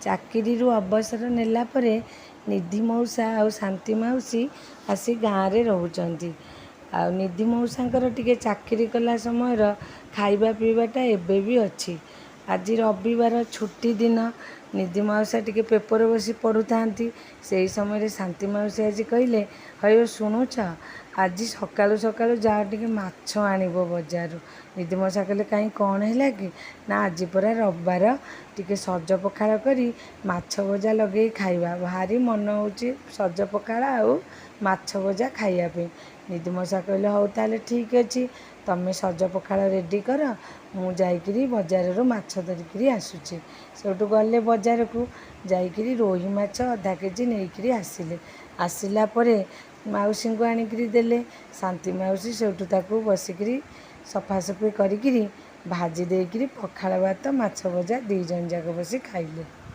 ଚାକିରିରୁ ଅବସର ନେଲା ପରେ ନିଧି ମଉସା ଆଉ ଶାନ୍ତି ମାଉସୀ ଆସି ଗାଁରେ ରହୁଛନ୍ତି। ଆଉ ନିଧି ମଉସାଙ୍କର ଟିକେ ଚାକିରି କଲା ସମୟର ଖାଇବା ପିଇବାଟା ଏବେ ବି ଅଛି। ଆଜି ରବିବାର ଛୁଟି ଦିନ, ନିଧି ମାଉସା ଟିକେ ପେପର ବସି ପଢ଼ୁଥାନ୍ତି। ସେଇ ସମୟରେ ଶାନ୍ତି ମାଉସୀ ଆଜି କହିଲେ, ହଇଓ ଶୁଣୁଛ, ଆଜି ସକାଳୁ ସକାଳୁ ଯାଅ ଟିକେ ମାଛ ଆଣିବ ବଜାରରୁ। ନିଧି ମଉସା କହିଲେ, କାହିଁ କ'ଣ ହେଲା କି? ନା, ଆଜି ପରା ରବିବାର, ଟିକେ ସଜ ପଖାଳ କରି ମାଛ ଭଜା ଲଗେଇ ଖାଇବା। ଭାରି ମନ ହେଉଛି ସଜ ପଖାଳ ଆଉ ମାଛ ଭଜା ଖାଇବା ପାଇଁ। ନିଧି ମଉସା କହିଲେ, ହଉ ତାହେଲେ ଠିକ୍ ଅଛି, ତମେ ସଜ ପଖାଳ ରେଡ଼ି କର, ମୁଁ ଯାଇକିରି ବଜାରରୁ ମାଛ ଧରିକିରି ଆସୁଛି। ସେଇଠୁ ଗଲେ ବଜାରକୁ, ଯାଇକିରି ରୋହି ମାଛ ଅଧା କେଜି ନେଇକିରି ଆସିଲେ। ଆସିଲା ପରେ ମାଉସୀଙ୍କୁ ଆଣିକିରି ଦେଲେ। ଶାନ୍ତି ମାଉସୀ ସେଇଠୁ ତାକୁ ବସିକିରି ସଫାସଫି କରିକିରି ଭାଜି ଦେଇକିରି ପଖାଳ ଭାତ ମାଛ ଭଜା ଦୁଇ ଜଣ ଯାକ ବସି ଖାଇଲେ।